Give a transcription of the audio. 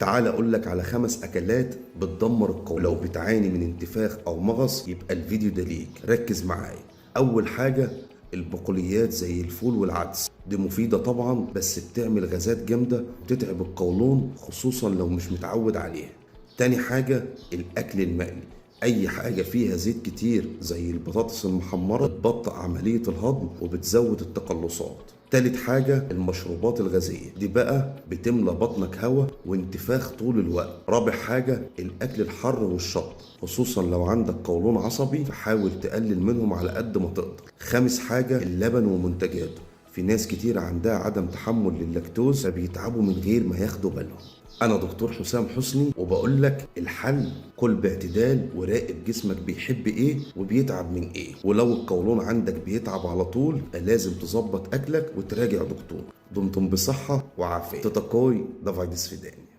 تعال اقول لك على 5 اكلات بتدمر القولون. لو بتعاني من انتفاخ او مغص يبقى الفيديو ده ليك، ركز معايا. اول حاجة البقوليات زي الفول والعدس، دي مفيدة طبعا بس بتعمل غازات جامدة وبتتعب القولون خصوصا لو مش متعود عليها. تاني حاجة الاكل المقلي، اي حاجة فيها زيت كتير زي البطاطس المحمرة بتبطئ عملية الهضم وبتزود التقلصات. تالت حاجة المشروبات الغازية، دي بقى بتملى بطنك هوا وانتفاخ طول الوقت. رابع حاجة الأكل الحر والشط، خصوصا لو عندك قولون عصبي فحاول تقلل منهم على قد ما تقدر. خامس حاجة اللبن ومنتجاته، في ناس كتير عندها عدم تحمل لللاكتوز فبيتعبوا من غير ما ياخدوا بالهم. أنا دكتور حسام حسني وبقول لك الحل، كل باعتدال وراقب جسمك بيحب إيه وبيتعب من إيه، ولو القولون عندك بيتعب على طول لازم تظبط أكلك وتراجع دكتور. دمتم بصحة وعافية. تتقوي دافايدس فيداني.